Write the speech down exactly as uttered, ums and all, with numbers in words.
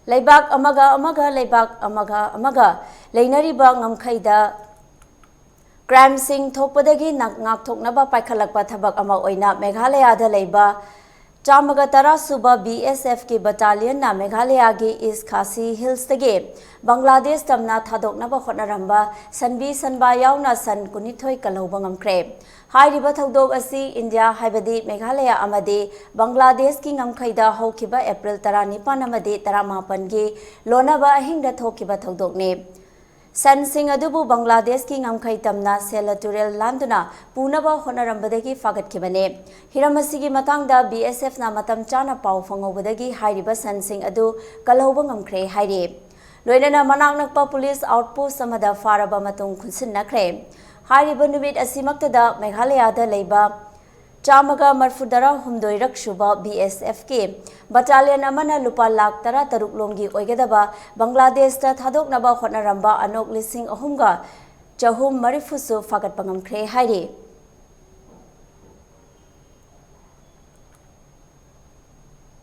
ꯂꯩꯕꯥꯛ ꯑꯃꯒ ꯑꯃꯒ, ꯂꯩꯕꯥꯛ ꯑꯃꯒ ꯑꯃꯒ ꯂꯩꯅꯔꯤꯕ ꯉꯝꯈꯩꯗ ꯀ꯭ꯔꯥꯏꯝꯁꯤꯡ ꯊꯣꯛꯄꯗꯒꯤ ꯅ-, ꯉꯥꯛꯊꯣꯛꯅꯕ ꯄꯥꯏꯈꯠꯂꯛꯄ ꯊꯕꯛ ꯑꯃ ꯑꯣꯏꯅ ꯃꯦꯘꯥꯂꯌꯥꯗ ꯂꯩꯕ ꯆꯥꯝꯃꯒ ꯇꯔꯥ ꯁꯨꯕ ꯕꯤ ꯑꯦꯁ ꯑꯦꯐꯀꯤ ꯕꯠꯇꯥꯂꯤꯌꯟꯅ ꯃꯦꯘꯥꯂꯌꯥꯒꯤ ꯏꯁ ꯈꯥꯁꯤ ꯍꯤꯜꯁꯇꯒꯤ ꯕꯪꯒ꯭ꯂꯥꯗꯦꯁ ꯇꯝꯅ ꯊꯥꯗꯣꯛꯅꯕ ꯍꯣꯠꯅꯔꯝꯕ ꯁꯟꯕꯤ ꯁꯟꯕꯥ ꯌꯥꯎꯅ ꯁꯟ ꯀꯨꯟꯅꯤꯊꯣꯏ ꯀꯜꯍꯧꯕ ꯉꯝꯈ꯭ꯔꯦ꯫ ꯍꯥꯏꯔꯤꯕ ꯊꯧꯗꯣꯛ ꯑꯁꯤ ꯏꯟꯗꯤꯌꯥ, ꯍꯥꯏꯕꯗꯤ ꯃꯦꯘꯥꯂꯌꯥ ꯑꯃꯗꯤ ꯕꯪꯒ꯭ꯂꯥꯗꯦꯁꯀꯤ ꯉꯝꯈꯩꯗ ꯍꯧꯈꯤꯕ ꯑꯦꯄ꯭ꯔꯤꯜ ꯇꯔꯥꯅꯤꯄꯥꯟ ꯑꯃꯗꯤ ꯇꯔꯥꯃꯥꯄꯟꯒꯤ ꯂꯣꯟꯅꯕ ꯑꯍꯤꯡꯗ ꯊꯣꯛꯈꯤꯕ ꯊꯧꯗꯣꯛꯅꯤ꯫ ꯁꯟꯁꯤꯡ ꯑꯗꯨꯕꯨ ꯕꯪꯒ꯭ꯂꯥꯗꯦꯁꯀꯤ ꯉꯝꯈꯩ ꯇꯝꯅ ꯁꯦꯜꯂ ꯇꯨꯔꯦꯜ ꯂꯥꯟꯗꯨꯅ ꯄꯨꯅꯕ ꯍꯣꯠꯅꯔꯝꯕꯗꯒꯤ ꯐꯥꯒꯠꯈꯤꯕꯅꯤ꯫ ꯍꯤꯔꯝ ꯑꯁꯤꯒꯤ ꯃꯇꯥꯡꯗ ꯕꯤ ꯑꯦꯁ ꯑꯦꯐꯅ ꯃꯇꯝ ꯆꯥꯅ ꯄꯥꯎ ꯐꯪꯍꯧꯕꯗꯒꯤ ꯍꯥꯏꯔꯤꯕ ꯁꯟꯁꯤꯡ ꯑꯗꯨ ꯀꯜꯍꯧꯕ ꯉꯝꯈ꯭ꯔꯦ ꯍꯥꯏꯔꯤ꯫ ꯂꯣꯏꯅꯅ ꯃꯅꯥꯛ ꯅꯛꯄ ꯄꯨꯂꯤꯁ ꯑꯥꯎꯠꯄꯣꯁ꯭ꯠ ꯑꯃꯗ ꯐꯥꯔꯕ ꯃꯇꯨꯡ ꯈꯨꯟꯁꯤꯟꯅꯈ꯭ꯔꯦ꯫ ꯍꯥꯏꯔꯤꯕ ꯅꯨꯃꯤꯠ ꯑꯁꯤꯃꯛꯇꯗ ꯃꯦꯘꯥꯂꯌꯥꯗ ꯂꯩꯕ ꯆꯥꯝꯃꯒ ꯃꯔꯤꯐꯨꯇꯔꯥ ꯍꯨꯝꯗꯣꯏꯔꯛ ꯁꯨꯕ ꯕꯤ ꯑꯦꯁ ꯑꯦꯐꯀꯤ ꯕꯠꯇꯥꯂꯤꯌꯟ ꯑꯃꯅ ꯂꯨꯄꯥ ꯂꯥꯈ ꯇꯔꯥ ꯇꯔꯨꯛ ꯂꯣꯝꯒꯤ ꯑꯣꯏꯒꯗꯕ ꯕꯪꯒ꯭ꯂꯥꯗꯦꯁꯇ ꯊꯥꯗꯣꯛꯅꯕ ꯍꯣꯠꯅꯔꯝꯕ ꯑꯅꯣꯛ ꯂꯤꯁꯤꯡ ꯑꯍꯨꯝꯒ ꯆꯍꯨꯝ ꯃꯔꯤꯐꯨꯁꯨ ꯐꯥꯒꯠꯄ ꯉꯝꯈ꯭ꯔꯦ ꯍꯥꯏꯔꯤ꯫